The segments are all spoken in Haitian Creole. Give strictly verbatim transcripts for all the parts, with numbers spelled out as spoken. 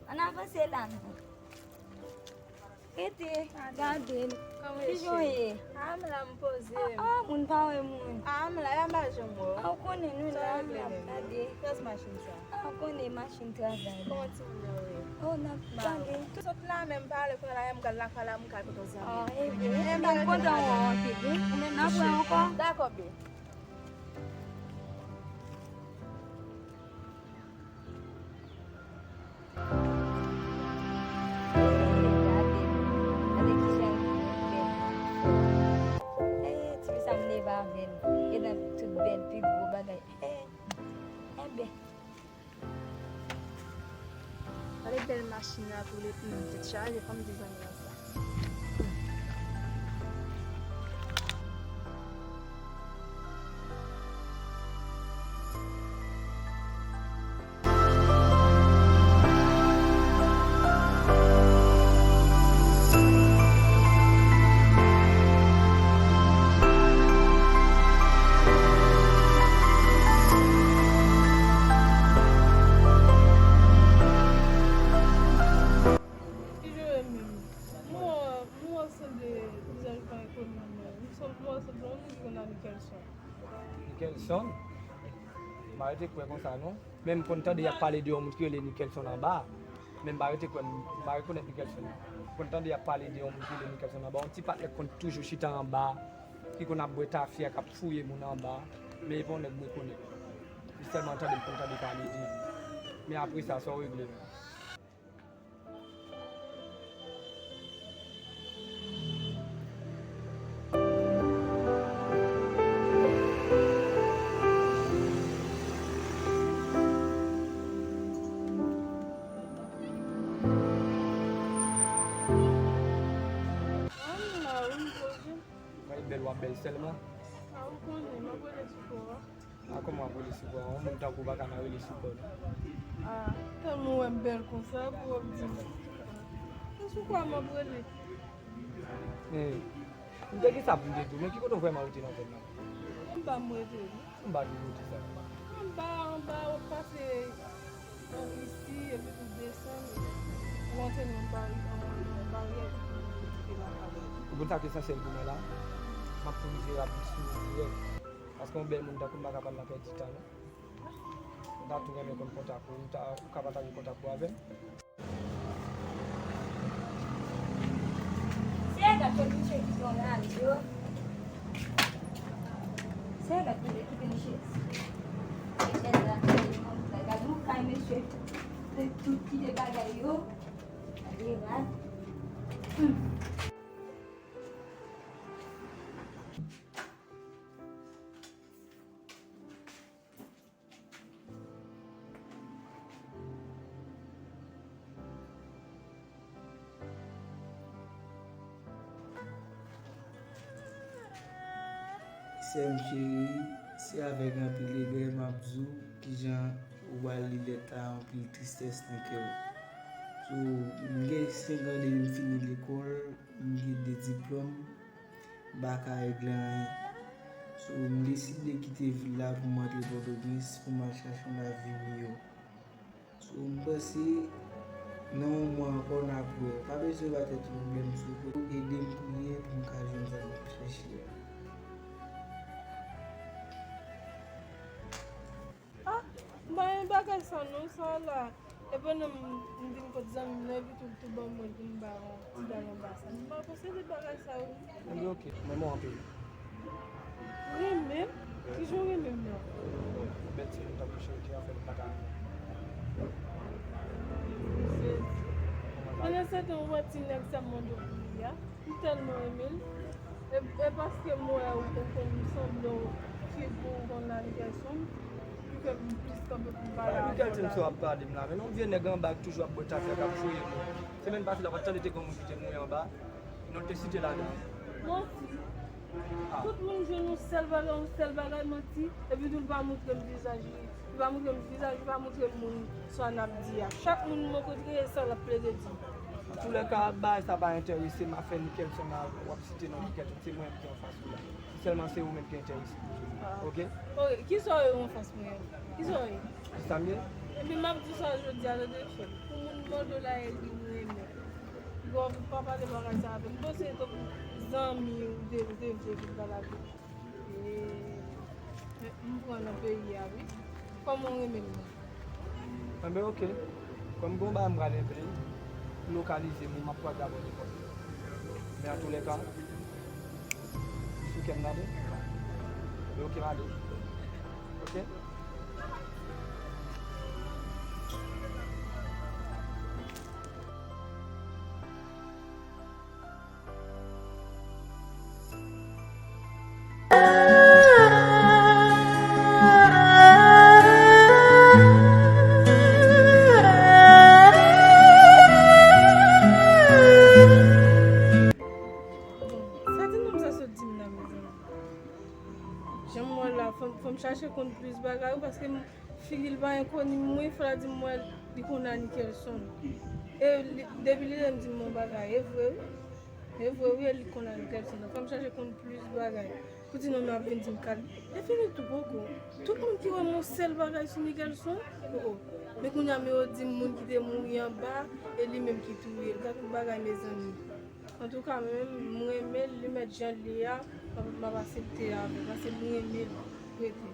Ann avanse la non. Rete, gade m. Kijan w ye? Ah, m la, m poze m. Ah, ah, moun pa wè moun. Ah, m la, y a m pa janm wè w. Ah, ou konnen nou la, m la, m gade. Kiyès machin sa? Ah, ou konnen machin travay la. Kòman timoun yo ye? Oh, n ap tande. Sot la menm pale, kounye a la, m pral lakay la, m kay kote zanmi. Ah, ebyen, m kontan wè w anpil, wi. N ap wè ankò. Dakò, bebe. Gade, gade kijan li bèl. Eh, ti fi sa m leve avè l. Gentan tout bèl, pi gwo bagay. Eh, enben. Gade bèl machin nan ap woule, pi tèt chaje, fò m di zanmi an sa. Kijan w ye menm? M wè, m wè w sanble vizaj ou pa rekonèt mwen. M sanble, m wè w sanble yon moun ki konn a Nickelson. Nickelson? M pa rete kwè konsa non. Men m konn tande y ap pale de yon moun ki rele Nickelson anba. Men m pa rete kwè, m pa rekonèt Nickelson non. M konn tande y ap pale de yon moun ki rele Nickelson anba. Yon ti patnè k konn toujou chita anba, ki konn ap bwè tafya, k ap fouye moun anba. Men e pa yon nèg m rekonèt. Se sèlman tande m konn tande pale de li. Men apre sa, sa w regle menm? Mwen bèl, w ap bèl sèlman. A, ou konnen, m ap rele sou kò a. A, kòman w ap rele sou kò a? Yon moun tankou w pa ka pa rele sou kò, non. A, tèlman w wè m bèl konsa, pou w ap di m. Se sou kò a m ap rele. Men, m te gen sa pou m te di w, men ki kote w vrèman rete nan zòn nan? Anba m rete, wi. Anba ki kote sa? Anba, anba, w ap pase isi, epi tou desann, w antre nan bari-, nan, nan baryè, epi tou w kite lakay ou. Ou konn sa k esansyèl pou mwen la? M ap tou rive rapid sou ou dirèk. Paske yon bèl moun tankou m pa ka pa nan pèdi tan, non. M ta tou renmen konn kontak ou, ou ta, ou ka pataje kontak ou avè m? Se gad tout misye kite yon lari yo. Se gad tout kite misye. Gad nou kay mesye. Tout kite bagay yo. Gade rad. Hmm. Sè m cheri, se avèk anpil regrè m ap di w kijan ou pral li lèt la, anpil tristès nan kè w. So, m gen senk an depi m fini lekòl, m gen de diplòm, m pa ka regle anyen. So, m deside kite vil la pou m antre Pòtoprens pou m al chache yon lavi miyò. So, m panse, nan yon mwa ankò, n ap wè. Pa bezwen ba tèt ou pwoblèm sou kote. Ede m priye pou m ka jwenn sa m ap chèche a. Ah, m pa renmen bagay sa non, sa la. E pandan m, m vin kot zanmi m nan, epi tou, tou ban mwen pou m ba yon ti dal anba sa. M pa posede bagay sa yo. Ebyen, oke, m renmen w anpil. Renmen m? Kijan w renmen m nan? Bèl ti moun tankou Cherity an fè m pa ka renmen w. Pandan se tan, ou wè ti nèg sa m mande w pou li a? M tèlman renmen l. E, e paske m wè ou, ou konn sanble w, figi w konn a Nickelson, ki fè m plis kanpe pou m pale avè w la. Nickelson sa w ap pale m la, men yon vye nèg anba ki toujou ap bwè tafya, k ap fouye moun. Semèn pase la, w pa t tande te gen yon moun ki te mouri anba? Non, l te site ladan. Manti. Ah. Tout moun jwenn yon sèl bagay, yon sèl bagay, manti, epi tou l pa montre m vizaj li. Li pa montre m vizaj, li pa montre m moun sa n ap di a. Chak moun m rankontre, e sa l ap plede di. Antoulèka, bagay sa pa enterese m, afè Nickelson la, w ap site non Nickelson, se mwen ki anfas ou la. Sèlman se ou menm ki enterese. Ah. Ok? Ok, kisa w ye nan fas mwen an? Kisa w ye? Kisa m ye? Epi m ap di sa jodi a, tande frè m. Pou moun mande w la, epi ou renmen. Bon, ou pa pale bagay sa avè m. M panse tankou zanmi ou te, ou te vle vin pale avè m. E, m pran nan peyi a, wi. Kòman w renmen m nan? Enben, ok. Kòm gen yon bagay m pral regle, lokalize m, m ap kwaze avè w nenpòt lè. Men antoulèka, sou kè m tande. Enben, ok, m ale. Ok? Bon, sa ti nonm sa sot di m la, mezanmi. Jan m wè l la, fò m, fò m chache konn plis bagay, wi, paske m, figi l pa enkoni m, wi, fò l di m wè li konn Anikelson. E li, depi li te m di m yon bagay, e vre, wi. E vre, wi, e li konn Anikelson. Fò m chache konn plis bagay. Pou ti nonm nan ap vin di m kal. E fini tou poko. Tout moun ki wè m yon sèl bagay sou Nikelson, oh, oh. Men kounye a, men yo di m moun ki te mouri anba, e li menm ki touye l. Gad yon bagay, mezanmi. Antouka, mwen menm, m renmen l, li mèt jan l ye a, m ap, m ap aksepte avè l, paske m renmen l, rete.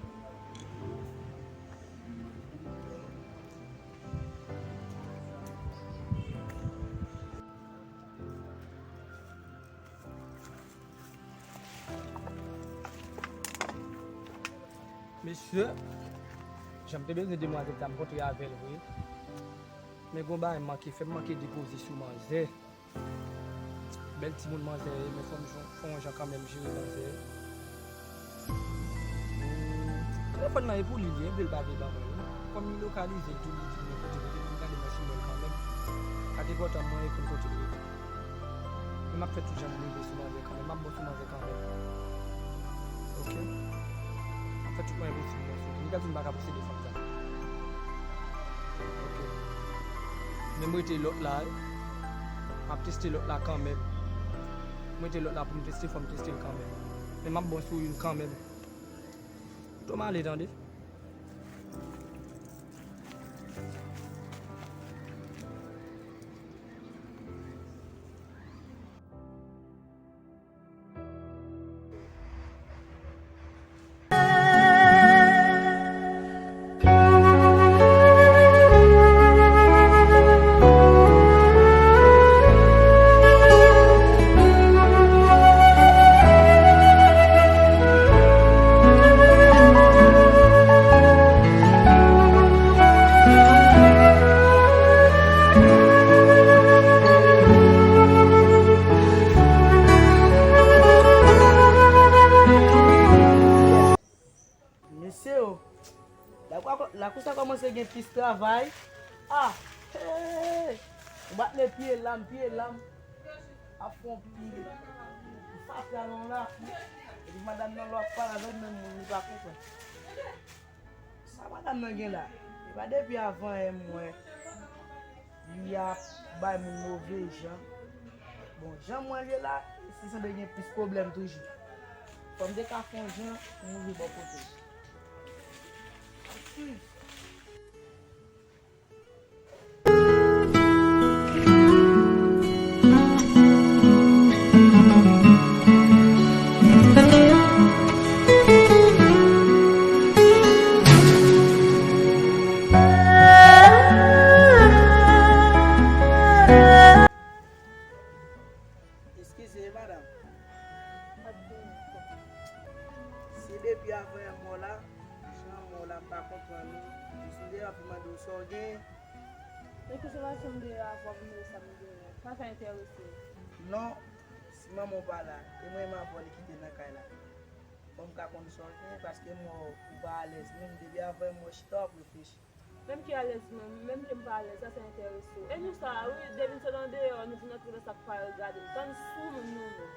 Mesye, jan m te bezwen demwazèl sa, m kontre avè l vre. Men gon bagay m manke fè, m manke depoze sou manzè. Bèl timoun manzè ye, men fò m jwenn, fè yon jan kanmenm jere manzè. Telefòn nan e pou li, li, e vle l pa vle ban mwen, wi. Kòm li lokalize l tou, li di m kote l ye, pou m gade mwen si m wè l kanmenm. Sa k enpòtan mwen e konn kote l rete. Men m ap fè tout jan pou m rive sou manzè kanmenm, m ap bon sou manzè kanmenm. Ok? M ap fè tout mwayen posib bon sou li. Li ka di m pa ka posede fanm sa. Ok. Men m rete lòt la, wi. M ap teste lòt la kanmenm. M rete lòt la pou m teste, fò m teste l kanmenm. Men m ap bon sou youn kanmenm. Tou m ale, tande. Mesye yo, lakwa-, lakou sa kòmanse gen plis travay. Ah! Hey! M bat le pye lam, pye lam. Ap fè yon pil. M fache nan lakou. Epi madanm nan lè w ap pale avè l, menm moun li pa konprann. Sa madanm nan gen la? E pa depi avan yè m wè li ap bay moun move jan. Bon, jan m wè l ye la, se sanble gen plis pwoblèm toujou. Fò m te ka fè yon jan pou m rive bò kote l. Eskize, madanm. Pa t gen pwoblèm. Se depi avan yè m wè w la, jan m wè w la, m pa konprann ou. M sou deyò pou mande w sa w gen. Men ki sou machin m deyò a, w ap mande sa m gen. Sa fè enterese w? Non, si manman w pa la, e mwen menm avè w li kite nan kay la. Fò m ka konn sa w gen, paske m wè w ou pa alèz menm, depi avan yè m wè w chita w ap reflechi. Menm ki alèz mwen, menm ke m pa alèz, sa, sa enterese w. E nou sa a, wi, depi n sot andeyò, nou vin antre nan sa k pa regade n. Tann sou moun nou menm.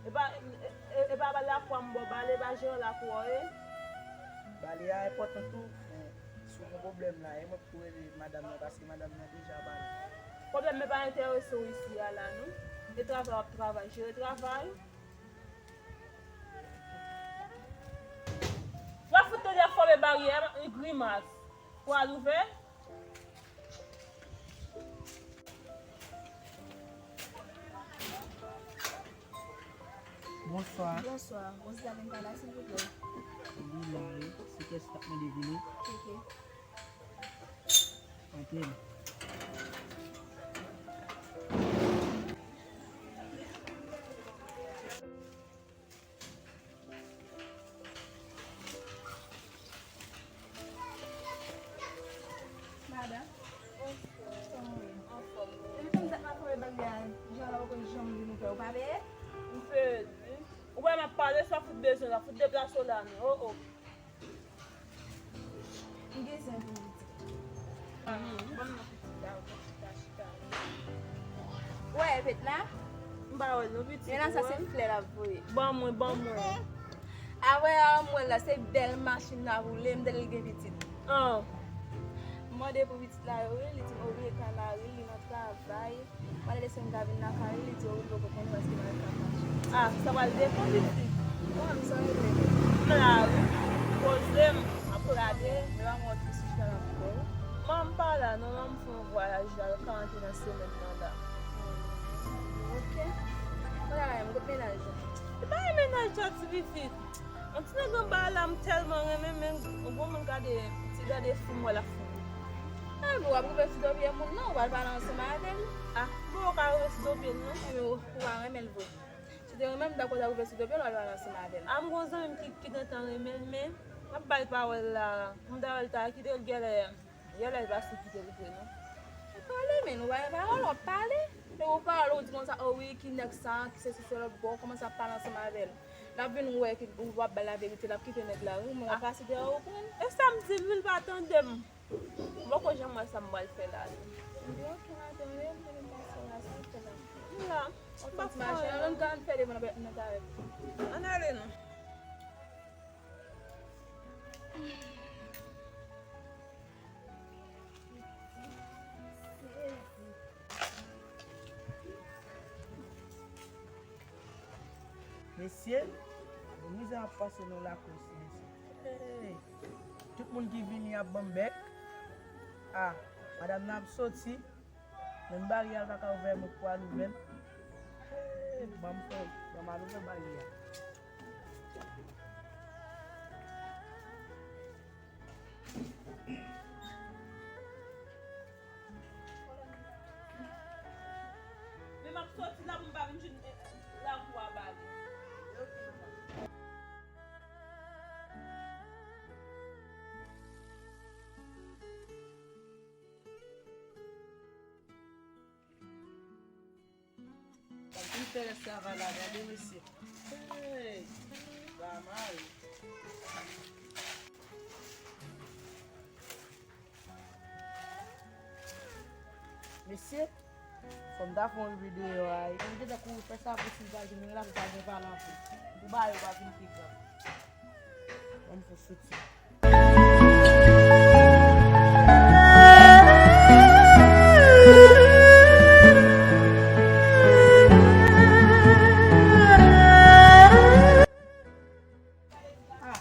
E pa, e, e, e pa lakwa m ba w bale, e pa jeran lakwa w ye. Bale a enpòtan tou, men si w gen pwoblèm la, e mwen k pou rele madanm nan, paske madanm nan deja bale. Pwoblèm mwen pa enterese w isi a la, non. E travay w ap travay, jere travay ou. Baryè, grimas. Pral ouvè. Bonswa. Bonswa. Bonswa, m ka la, silvouplè? Li la, wi. Se kiyès k ap mande vini? Ok. Antre. Madanm, kòman w ye? Anfòm. Depi tann dat m ap fè bagay la, jan la ou konn janm di nou fè, ou pa peye? M peye l, wi. Ou wè m ap pale, sa fout bezwen la, fout deplase w la, non. Oh, oh. M gen zen pou pitit. Ban m non pitit la, ou konn chita, chita. Ou wè Evèt la? M pa wè l non pitit. Men la sa se flè l ap voye. Ban mwen, ban mwen. Apre a mwen la, se bèl machin la woule, m tande l gen pitit. An. M mande pou pitit la yo, wi, li di m, o wi, e Kanari, li nan travay. Mwen lè lese m ka vin lakay li, li di, o wi, li poko konnen paske mari l ka mache. A, sa pral depan pitit. Mwen, m san regle. M la, wi. Poze m, m ap gade. Men pa mwen tris, m chita nan bouda. Mwen, m pa la, non, mwen, m fè yon vwayaj la, karannten nan semèn nan la. Ok. Mwen la, m kot mennaj ou? E pa yon mennaj la, ti pitit. Yon ti nèg anba la, m tèlman renmen, men yon gwo moun gade, ti gade fou m wè l ap fou. A, bon, w ap rive sou do pye moun nan, ou pral pale ansanm avè l. A, bon, ou ka rive sou do pye l, non? Ebyen, ou, ou pa renmen l vre. Si te renmen l, m ta kwè w ta rive sou do pye l, w al pale ansanm avè l. A, m gon zanmi m ki, ki gentan renmen l, men m ap ba l pawòl la. M ta wè l ta kite l genlè. Yè la, li pa sou kite l vre, non. E pale, men, ou pa gen pawòl, w ap pale. Men ou pale, ou di konsa, o wi, ki nèg sa, ki sesi, se lòt bò, ou kòmanse ap pale ansanm avè l. L ap vin wè ki ou ap ba l laverite, l ap kite nèg la, wi, men w ap pase dèyè ou konn. E sa m di l, wi, l pa tande m. M poko janm wè sa m pral fè la, non. M di, ok, m ap tande, m vin pase la, sa w fè la. M la. M pa fè anyen. Ann fè devan nan, nan kay. Ann ale, non. Mesye, mizè ap pase nan lakou isi, mesye. Hey! Tout moun ki vini ap ban m bèk. Ah, madanm nan ap soti. Menm baryè a l pa ka ouvè, mwen pou al ouvè l. Hey, ban m fè, ban m al ouvè baryè a. Men m ap soti la pou m pa vin jwenn, eh, lakou a bale. Sa m fin fè rès travay la, gade mesye. Hey! Sa mal. Mesye, fò m ta fè yon videyo a. Mwen gentan kouri fè sa pou si m pa jwenn la, pou pa gen pale anpil. Pou ba yo pa vin pi gran. Ban m fè soti. Ah,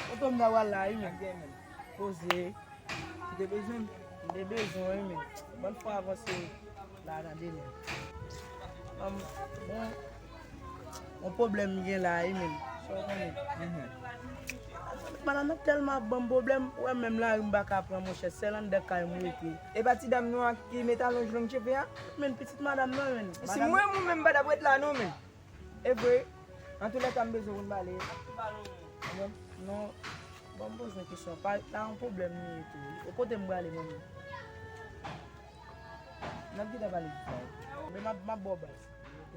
kote m ta pral la, wi, men. Poze. M te bezwen, m te bezwen, wi, men. Bann fwa avanse la nan demen. An, bon, yon pwoblèm m gen la, wi, men. Sa w konnen. Mhm. Madanm nan tèlman ap ban m pwoblèm, ou wè menm lari m pa ka pran, monchè, sèl anndan kay m rete. E pa ti dam nou an ki met alonj long cheve a? Men pitit madanm nan, men. Si mwen, mwen menm pa t ap ret la, non, men. E vre, antoulèka, m bezwen konn pale. Non, non, bon, m poze yon kesyon. Pa, pa yon pwoblèm li ye tou. E kote m prale menm? N ap gentan pale di sa, wi. Men m ap, m ap ba w baz, ok?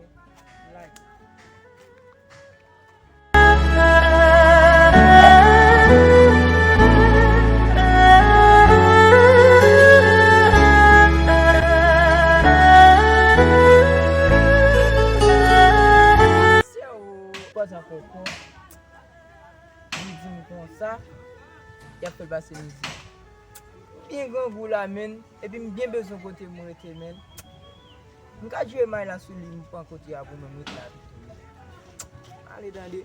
Like. Paske koko, li di m konsa, y ap fè l pase mizè. Byen grangou la, menn, epi m byen bezwen kote m rete, menn. M ka jwe may la sou li, m pran kote a pou mwen, m ret la pito. Ale tande.